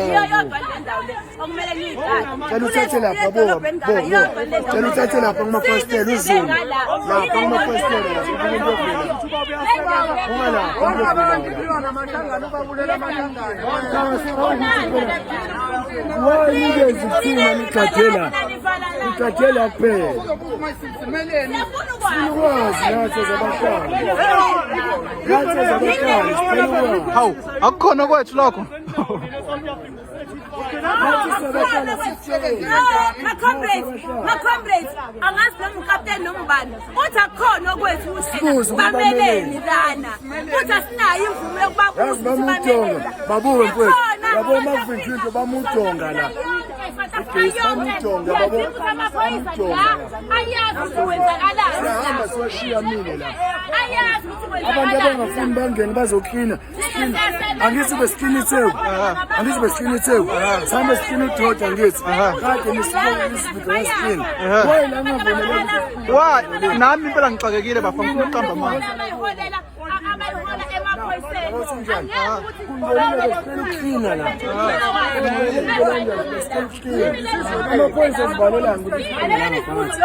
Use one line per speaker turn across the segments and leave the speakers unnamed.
Yiyo yodwa le ndawo le okumele niyigade.
Cela uthathe lapha bo bo. Cela uthathe lapha kumafasitela uzulu. Lapha kumafasitela lapha umuntu ovela. Uma lapha. Why ningenzi kuthina nigade la? Nigade la kuphela. Sifuna ukwazi nathi zabahlali. Nathi zabahlali sifuna ukwazi.
Hawu, akukhona kwethu lokho.
Nathi sabahlali sitshele.
Ma-comrades, ma-comrades, angazi noma ukapteni noma ubani uthi akukhona okwethu
Sibuze
uhlena
ukuba
bameleni lana uthi asinayo imvume yokubabuza
Yazi
ukuthi
bamujonga,
bameleni la.
babuke mfowethu.
Ikhona.
Yabo makuvinjwa into bamujonga la. Ugesi bamujonga babo.
Amaphoyisa
Bamujonga
la
la.
ayazi ukuthi kwenzakalani
Siyahamba siwashiya mine la.
ayazi ukuthi
Abantu
kwenzakalani
abangafuni bangene bazoklina. Siklina. Angithi besiklina iTheku. Angithi besiklina iTheku. Sihambe siklina uDoda angithi. Kade nisibona isibika basiklina. Why la ngavumeleki?
Wa nami impela ngixakekile bafo ngifuna ukuqamba amanga.
abayiholela abayihola emaphoyiseni
Kunjani?
angeke ukuthi
Kungcolile besicela ukuklina la. Besicela ukuklina. Amaphoyisa azibalelani ukuthi siklina la ngaphansi.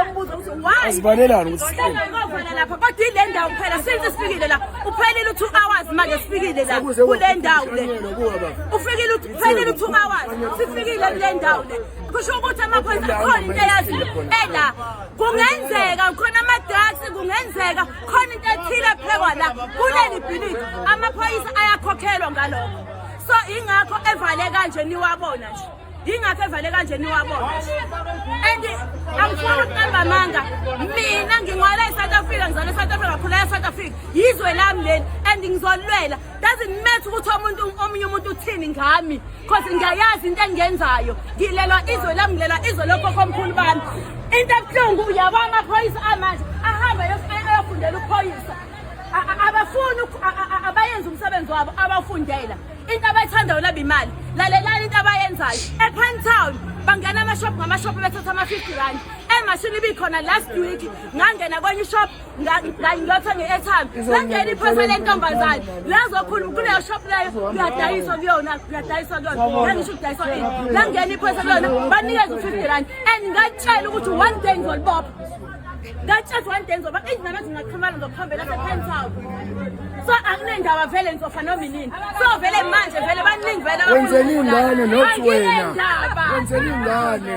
Azibalelani ukuthi siklina.
Kovala lapha kodwa ile ndawo kuphela since sifikile la uphelile u-2 hours manje sifikile la
Sekuze
kule ndawo le
kushanyelwa kuwa baba.
ufikile uphelile u-2 hours sifikile kule ndawo le kusho ukuthi amaphoyisa khona into eyaziyo ela kungenzeka khona ama-drugs kungenzeka khona into ethile ephekwa la kuleli bhilidi amaphoyisa ayakhokhelwa ngalokho so ingakho evale kanje niwabona nje yingakho evale kanje niwabona nje and angifuni ukuqamba amanga mina ngingwala e-South Africa ngizalwa e-South Africa ngakhula e-South Africa yizwe lami leli and ngizolwela doesn't matter ukuthi umuntu omunye umuntu uthini ngami cause ngiyayazi into engiyenzayo ngilelwa izwe lami ngilelwa izwe lokhokhomkhulu bami into ebuhlungu uyabo amaphoyisa amanje ahamba ayofundela uphoyisa abafuni abayenza umsebenzi wabo abawufundela into abayithandayo laba imali lalelani into abayenzayo ePinetown bangena amashop ngamashop bethatha ama-50 rand emashini ibikhona last week ngangena kwenye ishop ngiyothenga i-airtime langena iphoyisa lentombazane lazokhuluma kuleyo shop leyo kuyadayiswa kuyona kuyadayiswa kuyona ngangisho ukudayiswa ini langena iphoyisa kuyona banikeza u-50 rand and ngatshela ukuthi one day ngizolibopha ngatshela one day ngizoba indlela ngingaxhumana ngizokuhambela sePinetown so akunendaba vele ngizofa noma inini so vele manje vele baningi vele abafuna
Wenzela
ukubulala.
ingane not wena.
Anginendaba.
Wenzela ingane.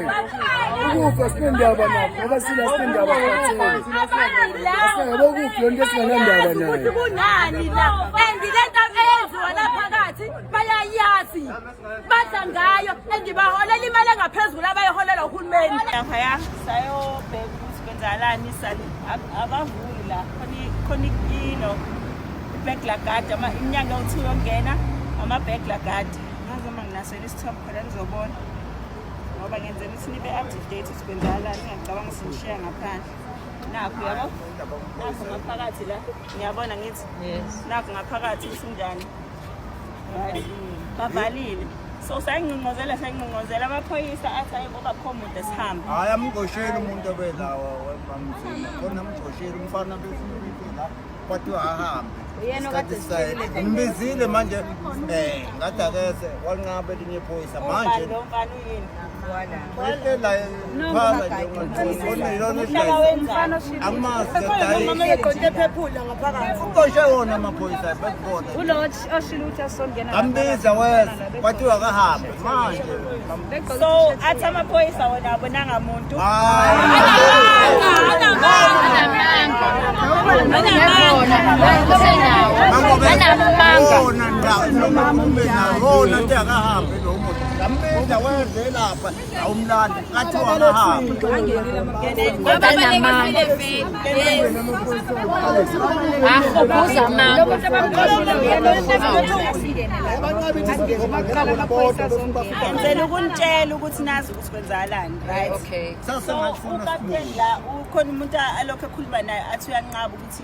Ukufa sinendaba nakho ngoba sila sinendaba sikhathele. Asingabo kuphi yonke esinganandaba
ukuthi
nayo.
kunani la and lento eyenziwa la phakathi bayayazi badla ngayo and baholela imali engaphezulu abayiholelwa uhulumeni
Laphaya sayobheka ukuthi kwenzakalani sali abavuli la khona ino i-burglar guard ama iminyango ewu-2 yokungena ama-burglar guard ngazi uma nginaso isithombe khona nizobona ngoba ngenzela ukuthi nibe up to date ukuthi kwenzakalani ngingacabanga ukuthi ngishiya ngaphandle nakho yabo nakho ngaphakathi la ngiyabona ngithi nakho ngaphakathi ukuthi kunjani right bavalile so sayingqongqozela sayingqongqozela amaphoyisa athi hayi ngoba kho muntu esihambe
Hayi amgosheli umuntu obelawa wamzima khona amgosheli umfana befuna ukuyike la kwathiwa ahambe
Uyena okade
Isikhathi sayo.
sifikile.
Ngimbizile manje ngathi akeze wanqaba elinye iphoyisa manje
ubani lo mfana uyini
la phala nje khona ilona
umhlaba
edayisa
wenzani
angimazi
Mama
edayisa
eqonde phephula ngaphakathi.
ugoshe wona amaphoyisa bekubona
Ulo oshilo ukuthi asongena
ngambiza weza kwathiwa akahambe manje
so athi amaphoyisa wona abonanga muntu
wona nto akahambe lo muntu ngambiza weze lapha awumlandi ngathiwa akahambe
Ahubhuza amanga.
ngenzela ukunitshela ukuthi nazi ukuthi kwenzakalani right
Okay.
so ukapteni la ukhona umuntu alokhu ekhuluma naye athi uyanqaba ukuthi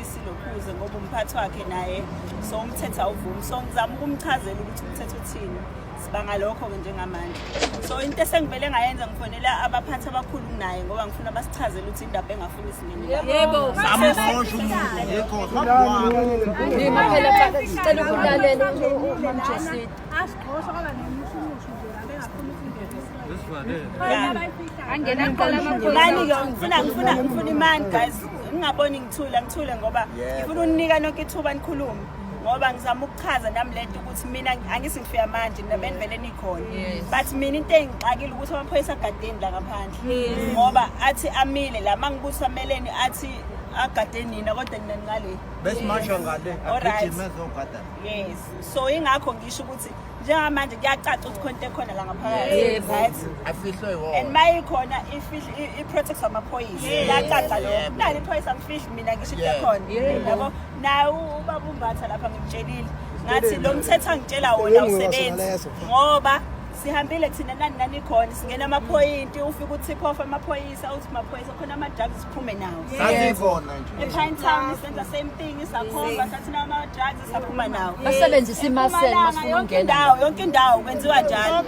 silokhuze ngoba umphathi wakhe naye so umthetho awuvumi so ngizama ukumchazela ukuthi umthetho uthini sibanga lokho-ke njengamanje so into esengivele ngayenza ngifonela abaphathi abakhulu kunaye ngoba ngifuna basichazele ukuthi indaba engafuni singene
Yebo.
Amxosha umuntu yikho
Nima phela sicela ukulalela uMam Jessie.
Asigqosha kwaba nemushini.
Angena kuqala amaphoyisa.
Mani-ke ngifuna ngifuna ngifuna imani guys ngingaboni ngithula ngithule ngoba ngifuna uninika nonke ithuba nikhulume ngoba ngizama ukuchaza nami lento ukuthi mina angithi ngifika manje nina benivele nikhona but mina into engixakile ukuthi amaphoyisa agadeni la ngaphandle ngoba athi amile la mangibuthi ameleni athi agade nina kodwa nina ningale.
Besimasha ngale
Alright.
agijime ezogada.
Yes, so ingakho ngisho ukuthi njengamanje kuyacaca ukuthi khona into ekhona la ngaphakathi, right?
Afihlwe wona.
And mayikhona i-protect amaphoyisa, kuyacaca lokho. Nali iphoyisa ngifihli mina ngisho into ekhona, yabo. Naye ubaba uMbatha lapha ngimtshelile ngathi lo mthetho angitshela wona awusebenzi ngoba sihambile thina nani nanikhona singena amaphoyinti ufike uthip off amaphoyisa uthi maphoyisa khona ama-drugs siphume nawo.
Sazikhona nje.
E-Pine Town senza same thing, sakhomba sathi nawo ama-drugs saphuma nawo.
Basebenzisa imaseli
Mpumalanga,
masifuna
yonke
ukungena.
indawo, yonke indawo kwenziwa njalo.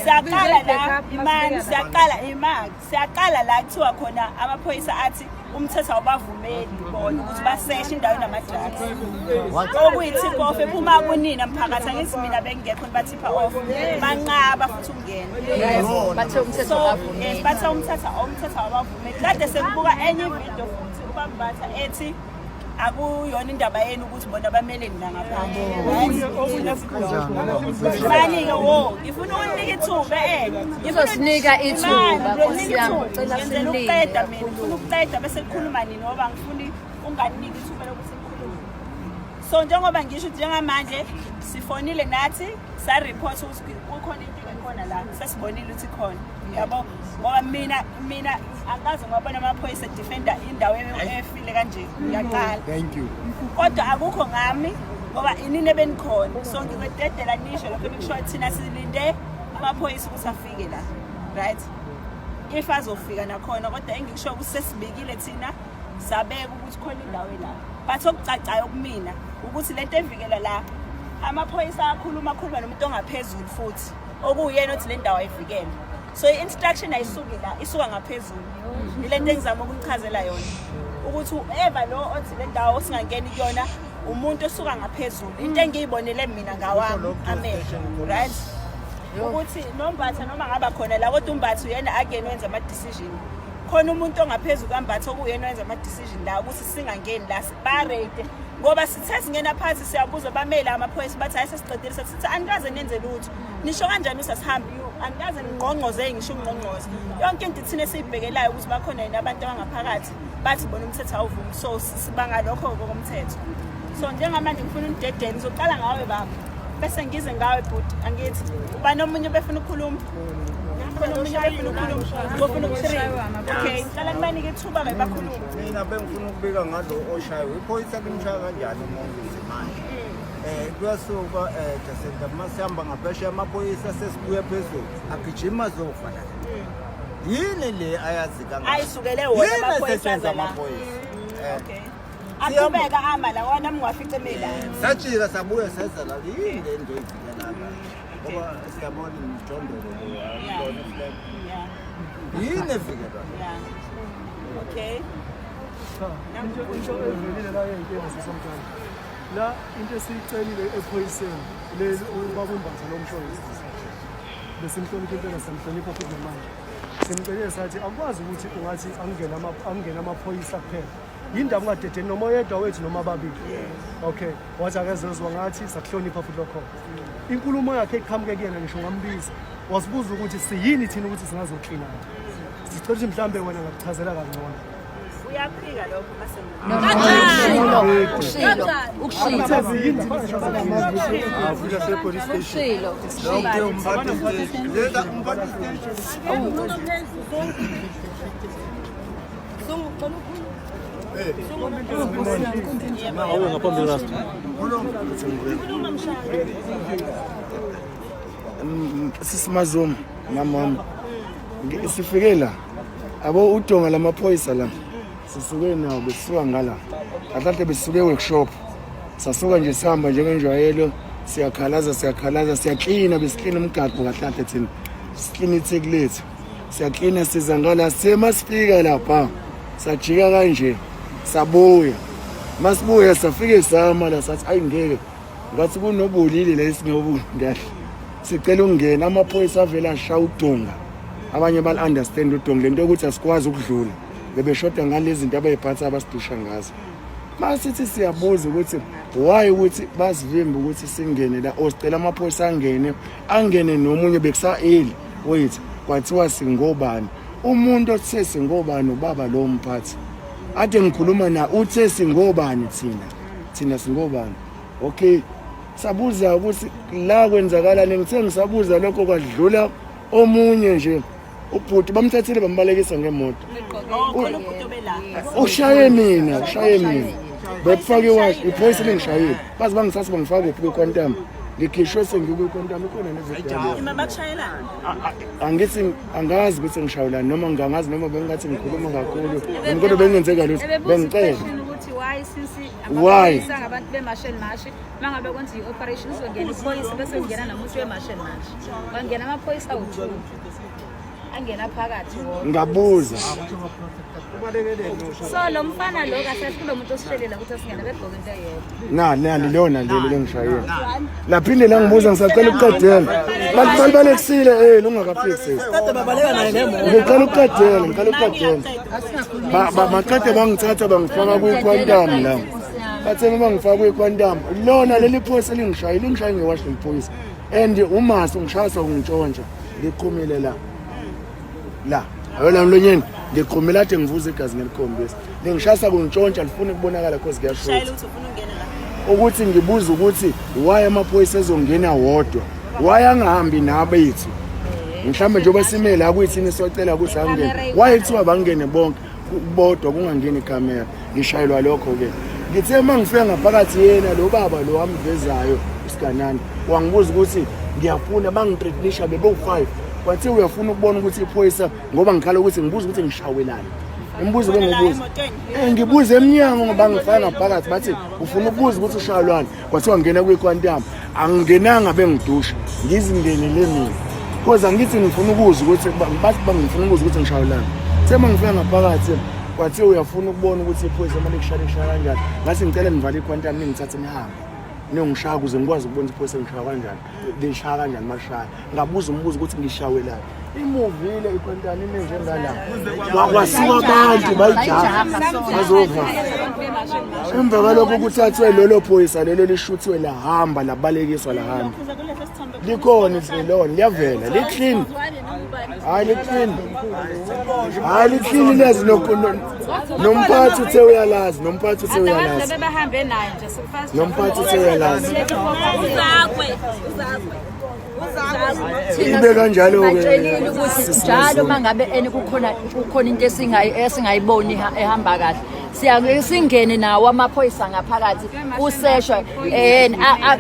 Siyaqala la imani, siyaqala imali, siyaqala la kuthiwa khona amaphoyisa athi umthetho awubavumeli bona ukuthi baseshe indawo enama-drugs. Okuyi-tip off ephuma kunina mphakathi, angithi mina bengingekho nibathipha off, banqaba futhi ukungena.
Bathe umthetho
So yes,
awuvumeli.
bathe umthetho awubavumeli. Kade sekubuka enye ividiyo futhi uBambatha ethi akuyona indaba yenu ukuthi bona bameleni la ngaphandle. Mani-ke wo, ngifuna ukunika ithuba
Uzosinika ithuba,
Imani,
Nkosi yami,
ithuba.
cela
Ngenzela
simlinde
ukuqeda mina, ngifuna ukuqeda bese kukhuluma nini ngoba ngifuni unganiki ithuba lokuthi ngikhulume. So njengoba ngisho ukuthi njengamanje sifonile nathi sa-report ukuthi kukhona inkinga ekhona la, sesibonile ukuthi ikhona, yabo, ngoba mina angikaze ngwabona amaphoyisa edefenda indawo efile kanje, ngiyaqala.
Thank you.
Kodwa akukho ngami ngoba inini ebenikhona, so ngizodedela nisho lokho nikushoyo. Thina silinde amaphoyisa ukuthi afike la, right? If azofika nakhona, kodwa engikusho ukuthi sesibikile thina sabeka ukuthi khona indawo ela, but okucacayo kumina ukuthi lento evikela la amaphoyisa akhuluma akhuluma nomuntu ongaphezulu futhi okuwuyena othi le ndawo ayivikele, so i-instruction ayisuki la, isuka ngaphezulu. Ile nto engizama ukunichazela yona ukuthi whoever lo othi le ndawo singangeni kuyona umuntu osuka ngaphezulu, into engiyibonele mina ngawami amehlo, right, ukuthi noMbatha noma ngaba khona la, kodwa uMbatha uyena again wenza ama-decision. Khona umuntu ongaphezulu kaMbatha okuyena wenza ama-decision la ukuthi singangeni la barede, ngoba sithe singena phansi siyabuza bamele amaphoyisa, bathi hayi sesiqedile. Sithi anikaze nenze lutho, nisho kanjani usasihambi, anikaze ningqongqoze ngisho ungqongqoze. Yonke into thina esiyibhekelayo ukuthi bakhona yini abantu abangaphakathi, bathi bona umthetho awuvumi, so sibanga lokho komthetho. So njengamanje ngifuna unidedele, ngizoqala ngawe baba bese ngize ngawe bhuti. Angithi ubani omunye obefuna ukukhuluma? Khona omunye obefuna ukukhuluma? Ngofuna uku-three. Okay, ngicela nibanike ithuba-ke bakhulume.
Mina bengifuna ukubika ngalo oshayiwe. Iphoyisa limshaya kanjani umuntu manje? Kuyasuka Jacinta, masihamba ngaphesheya amaphoyisa sesibuya phezulu agijima zofa la. Yini le ayazi kangaka?
Ayisukele wona
Yini
amaphoyisa
esetshenzwa
aza la?
amaphoyisa?
Okay, aqhubeka ama la wona ngiwafice emela.
Sajika sabuya seza la, yini le nto evikela la? Ngoba siyabona imijondolo le, akuyona iflag. Yini evikelwa?
Yeah, okay.
Into evelile la eyinkinga sisomntwana la, into esiyicelile ephoyiseni leli ubaba uMbatha lo mshonisi, besimhlonipha impela, samhlonipha futhi namanje simcelile, sathi akwazi ukuthi ungathi angene amaphoyisa kuphela, yindaba ungadedeli noma oyedwa wethu noma ababili. Okay, wathi akezezwa ngathi, sakuhlonipha futhi lokho. Inkulumo yakhe eqhamuke kuyena, ngisho ngambiza wasibuza ukuthi siyini thina ukuthi singazoklina. Sicela ukuthi mhlambe wena ngakuchazela kangcono.
Uyaphika lokho mase
Ushilo, ushilo, ushilo.
Uthe siyini thina singazoklina?
Ushilo, ushilo.
Umphathi leza umphathi station.
Awu ngaphambi rasta.
Sisimazuma namama sifike la abo udonga lamaphoyisa la sisuke nawo, besisuka ngala kahle, besisuke workshop, sasuka nje sihamba njengenjwayelo, siyakhalaza siyakhalaza, siyaklina, besiklina umgaqo kahle kahle, thina siklina itheku lethu, siyaklina, siza ngala sema sifika lapha sajika kanje sabuya, masibuya safike sama la, sathi ayi ngeke, ngathi kunobolile la esingobuni kahle, sicela ukungena. Amaphoyisa avele ashaya udonga. Abanye bal-understand udongi lento yokuthi asikwazi ukudlula, bebeshoda ngalezi zinto abayiphatha abasidusha ngazo. Masithi siyabuza ukuthi why ukuthi basivimbe ukuthi singene la, or sicela amaphoyisa angene, angene nomunye bekusa-early. Wait, kwathiwa singobani? Umuntu othe singobani ubaba lo mphathi ade ngikhuluma na, uthe singobani thina, thina singobani? Okay, sabuza ukuthi la kwenzakalani. Ngithe ngisabuza lokho kwadlula omunye nje ubhuti, bamthathile bambalekisa ngemoto.
Khona ubhuti obela.
Ushaye mina, ushaye mina, bekufake iwashi, iphoyisa lingishayile, baze bangithatha bangifaka kuphi, kwi-Quantum. Ngikhishwe sengikwi-Quantum, ikhona nevidiyo yaleyo.
Ima bakushayelana.
Angithi angazi ukuthi ngishayelani noma ngangazi noma bengathi ngikhuluma kakhulu noma, kodwa bengenzeka lutho, bengicela.
Question ukuthi why since
Why?
amaphoyisa ngabantu be-March and March, mangabe kwenza i-operation izongena iphoyisa bese kungena nomuntu we-March and March, kwangena amaphoyisa awu-2 angena phakathi wonke.
Ngabuza.
So lo mfana lo kahle kulo muntu osishelela ukuthi asingene begqoke into eyodwa.
Nali lona leli lengishayile, laphinde langibuza, ngisacela ukuqedela, balibalekisile lungakafiki sisi. Ngicela ukuqedela, ngicela ukuqedela. Maqede bangithatha bangifaka kwi-Quantum la. Bathe uma bangifaka kwi-Quantum, lona leli phoyisa lingishayile, lingishaye ngewashi leli phoyisa, and umasi ungishaya sokungitshontsha, ngiqhumile la la ayona mlonyeni, ngiqhumile ade ngivuza igazi ngelikhombisa, lingishasa kungitshontsha, lifuna ukubonakala cause kuyashuthi.
Shayela ukuthi ufuna ukungena la.
Ukuthi ngibuza ukuthi why amaphoyisa ezongena wodwa, why angahambi nabethu? Mhlawumbe njengoba sime la kuyithini siyocela ukuthi angene, why kuthiwa bangene bonke bodwa kungangeni ikhamera? Ngishayelwa lokho-ke. Ngithe uma ngifika ngaphakathi, yena lo baba lo amvezayo isiganani wangibuza ukuthi ngiyafuna, bangithreatenisha bebewu-5, kwathiwa uyafuna ukubona ukuthi iphoyisa, ngoba ngikhala ukuthi ngibuza ukuthi ngishawelani, imibuzo bengibuza. Ngibuze emnyango ngoba ngifaka ngaphakathi, bathi ufuna ukubuza ukuthi ushayelwani, kwathiwa ngena kwi-Quantum. Angingenanga, bengidusha, ngizingenele mina cause angithi ngifuna ukuzwa ukuthi bathi ngifuna ukuzwa ukuthi ngishayelani. The uma ngifika ngaphakathi kwathiwa uyafuna ukubona ukuthi iphoyisa uma likushaya likushaya kanjani. Ngathi ngicela nivale i-Quantum, ningithathe nihambe niyongishaya ukuze ngikwazi ukubona ukuthi iphoyisa ngishaya kanjani, lishaya kanjani mashaya. Ngabuza umbuzo ukuthi ngishawelani. Imuvile i-Quantum, ime njengala, kwasuka abantu bayijaha bazovala. Emva kwalokho kuthathwe lolo phoyisa lelo lishuthiwe, lahamba, labalekiswa, lahamba.
Kuze kulesi sithombe.
Likhona lona, liyavela, li-clean, hayi li-clean, hayi li-clean lezi. Nomphathi uthe uyalazi, nomphathi uthe
Abantu
uyalazi.
bebahambe naye nje sokufast.
Nomphathi uthe uyalazi.
Uzakwe, uzakwe.
Ibe kanjalo-ke.
Batshelile ukuthi njalo uma ngabe ene kukhona into esingayiboni ehamba kahle, siyake singene nawo amaphoyisa ngaphakathi kuseshwa.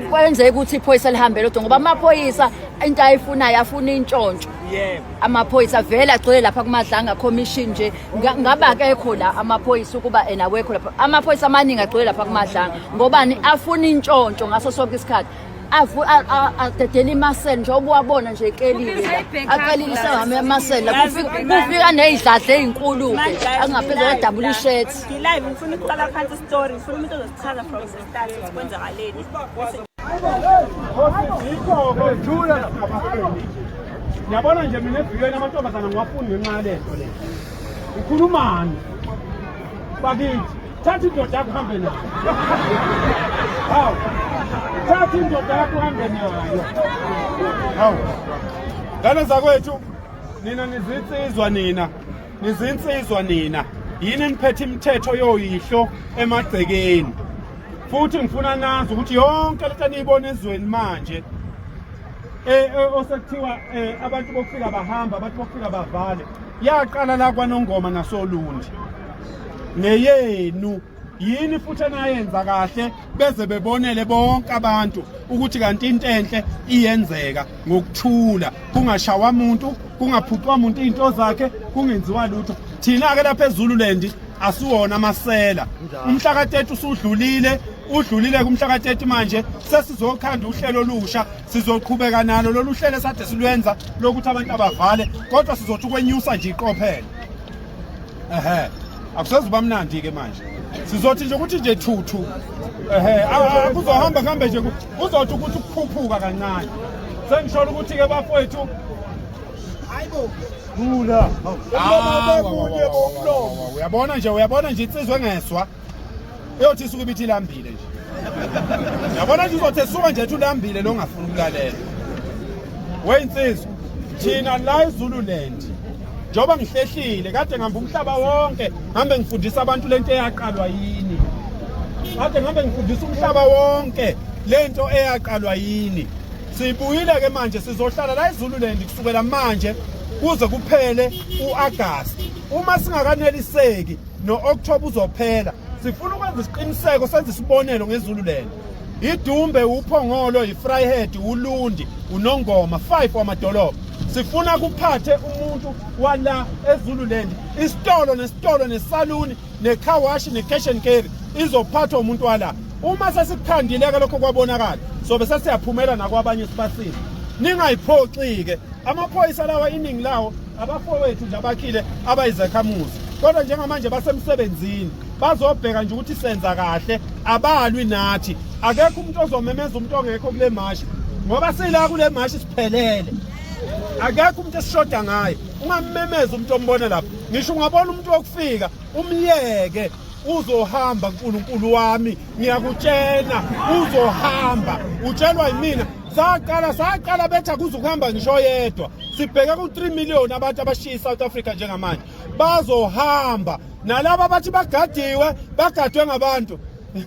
Kwenzeka ukuthi iphoyisa lihambe lodwa ngoba amaphoyisa into ayifunayo afuna intshontsho. Amaphoyisa vele agcwele lapha kuMadlanga Commission nje. Ngaba akekho la amaphoyisa ukuba ena awekho lapha amaphoyisa amaningi agcwele lapha kuMadlanga ngobani? Afuna intshontsho ngaso sonke isikhathi. Adedela imasela njengoba uwabona nje ekelile la, akelile isehame amasela, kufika ney'dladla ey'nkulu-ke angaphezulu adabula ishethi.
Ngi-live, ngifuna ukuqala phansi story, ngifuna umuntu ozosichaza from the start ukuthi kwenzakaleni.
Yabona nje mina evikweni amantombazana ngiwafuni ngenxa yalento le. Ukhulumani? Bakithi, thatha indoda yakho uhambe nayo. Hawu. Thatha indoda yakho uhambe nayo. Hawu. Ngane zakwethu, nina nizinsizwa nina. Nizinsizwa nina. Yini niphethe imithetho yoyihlo emagcekeni. Futhi ngifuna nazi ukuthi yonke lento eniyibona ezweni manje osekuthiwa abantu bokufika bahamba, abantu bokufika bavale, yaqala la kwaNongoma nasoLundi ngeyenu. Yini futhi enayenza kahle beze bebonele bonke abantu ukuthi kanti into enhle iyenzeka ngokuthula, kungashawa muntu, kungaphucwa muntu izinto zakhe, kungenziwa lutho. Thina ke lapha eZululand asiwona amasela. Umhla ka-30 usudlulile, udlulile kumhla ka-30. Manje sesizokhanda uhlelo olusha, sizoqhubeka nalo lolu hlelo esade silwenza lokuthi abantu abavale, kodwa sizothi ukwenyusa nje iqophelo. Ehe, akusezuba mnandi ke manje, sizothi nje ukuthi nje thuthu. Ehe, kuzohamba kuhambe nje, kuzothi ukuthi ukukhuphuka kancane. Sengisholo ukuthi ke bafowethu Lula. Uyabona nje, uyabona nje insizwa engeswa. Uyothi isuke ibithi ilambile nje. Uyabona nje uzothi esuka nje ethi ulambile lo ongafuni ukulalela. Weyinsizwa, thina la eZululand njengoba ngihlehlile kade ngihamba umhlaba wonke ngihambe ngifundisa abantu lento eyaqalwa yini. Kade ngihambe ngifundisa umhlaba wonke lento eyaqalwa yini. Sibuyile ke manje sizohlala la eZululand kusukela manje kuze kuphele uAugust. Uma singakaneliseki no-October uzophela. Sifuna ukwenza isiqiniseko senze isibonelo ngeZululand. Idumbe, uPhongolo, iVryheid, uLundi, uNongoma, 5 wamadolobha. Sifuna kuphathe umuntu wala eZululand. Isitolo nesitolo nesaluni ne-car wash ne-cash and carry izophathwa umuntu wala. Uma sesikukhandile-ke lokho kwabonakala sobe sesiyaphumela nakwabanye sibasize. Ningayiphoxi-ke amaphoyisa lawa, iningi lawo abafowethu nje abakhile abayizakhamuzi, kodwa njengamanje basemsebenzini bazobheka nje ukuthi senza kahle, abalwi nathi. Akekho umuntu ozomemeza umuntu ongekho kule mashi, ngoba sila kule mashi siphelele, akekho umuntu esishoda ngaye. Ungammemeza umuntu ombona lapha, ngisho ungabona umuntu wokufika umyeke, uzohamba. Nkulunkulu wami, ngiyakutshena uzohamba, utshelwa yimina. Saqala saqala betha kuze ukuhamba ngisho yedwa, sibheke ku-3 million abantu abashiya i-South Africa njengamanje bazohamba, nalaba abathi bagadiwe bagadwe ngabantu,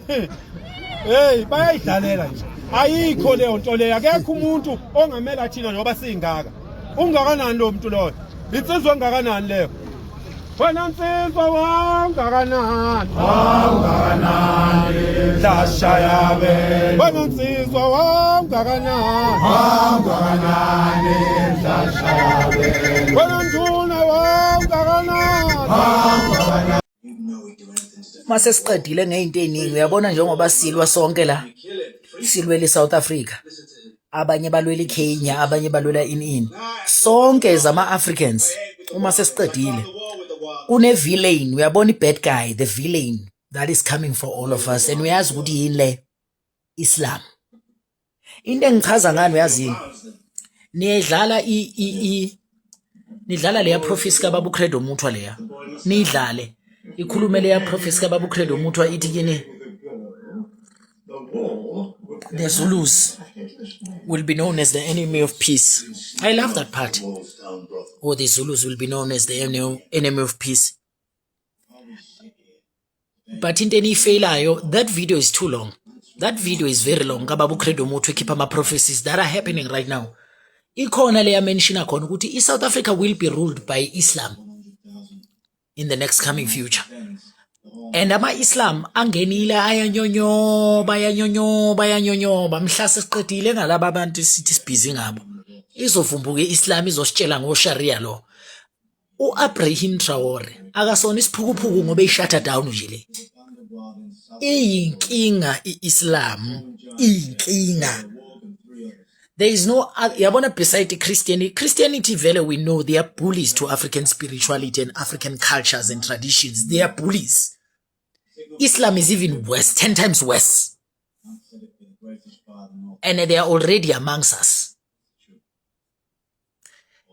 hey, bayayidlalela nje, ayikho leyo nto leyo. Akekho umuntu ongamela thina njengoba singaka. Ungakanani lo muntu loyo? Insizwa engakanani leyo? Wena nsizwa, wangakanani?
Wangakanani mhlashaya?
Wena nsizwa, wangakanani?
Wangakanani mhlashaya?
Wena nduna, wangakanani?
Wangakanani.
Mase siqedile ngey'nto ey'ningi, uyabona, njengoba silwa sonke la, silwela i-South Africa, abanye balwela iKenya, abanye balwela ini ini, sonke zama-Africans, uma sesiqedile kune-villain, uyabona, i-bad guy, the villain that is coming for all of us, and uyazi ukuthi yini le? Islam. Into engichaza ngani, uyazini, niyedlala i i i nidlala leya prophecy kababa uCredo Mutwa leya, niyidlale ikhulume leya prophecy kababa uCredo Mutwa, ithi kini the Zulus will be known as the enemy of peace. I love that part. Or the Zulus will be known as the enemy of peace. But into eniyifeyelayo, that video is too long. That video is very long. Kababa uCredo Mutwa ekhipha ama-prophecies that are happening right now. Ikhona leya mentiona khona ukuthi i-South Africa will be ruled by Islam in the next coming future. And ama-Islam angenile, ayanyonyoba, ayanyonyoba, ayanyonyoba. Mhla sesiqedile ngalaba abantu sithi sibhizi ngabo, izovumbuka i-Islam, izositshela ngoSharia law. U-Abraham Traore akasona isiphukuphuku ngoba eyishutha down nje le. Iyinkinga i-Islam, iyinkinga. There is no, yabona, beside Christianity, Christianity vele we know they are bullies to African spirituality and African cultures and traditions. They are bullies. Islam is even worse, 10 times worse. And they are already amongst us.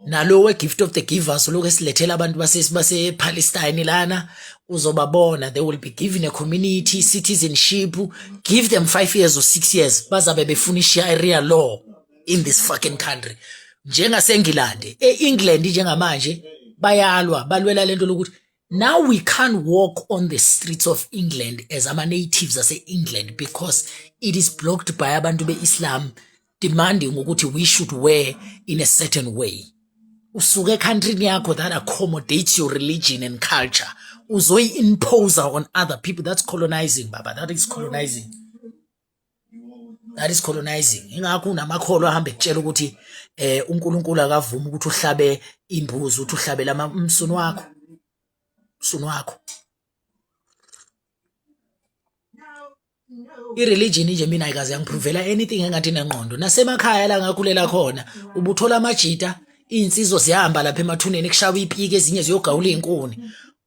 Nalo we-Gift of the Givers lokhu esilethela abantu base-Palestine lana, uzobabona, they will be given a community citizenship. Give them 5 years or 6 years, bazabe befuna i-Sharia law in this fucking country njengaseNgilandi, e-England njengamanje bayalwa, balwela lento lokuthi now we can't walk on the streets of England as ama-natives ase-England because it is blocked by abantu be-Islam demanding ukuthi we should wear in a certain way. Usuke ecountryni yakho that accommodates your religion and culture, uzoyi-impose on other people. That's colonizing, baba. That is colonizing, that is colonizing. Ingakho unamakholwa ahambe ekutshela ukuthi uNkulunkulu akavumi ukuthi uhlabe imbuzi, ukuthi uhlabele umsunu wakho, umsunu wakho. I-religion nje mina ayikaze yangiprovela anything engathi inengqondo. Nasemakhaya la ngakhulela khona, ubuthola amajita, iy'nsizwa ziyahamba lapha emathuneni, kushawa ipiki, ezinye ziyogawula iy'nkuni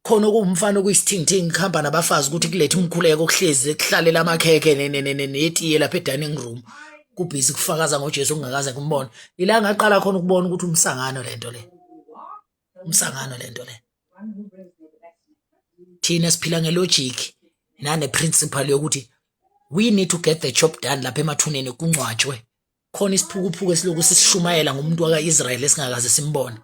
khona, okuwumfana okuyisithingithingi kuhamba nabafazi ukuthi kulethe umkhuleko, kuhlezi kuhlalela amakhekhe netiye lapha e-dining room, kubhizi kufakaza ngoJesu okungakaze kumbone. Ila ngaqala khona ukubona ukuthi umsangano lento le. Umsangano lento le. Thina siphila ngelogic nane principle yokuthi we need to get the job done lapha emathuneni kungcwatshwe. Khona isiphukuphuku esiloku sisishumayela ngomuntu waka-Israel esingakaze simbone.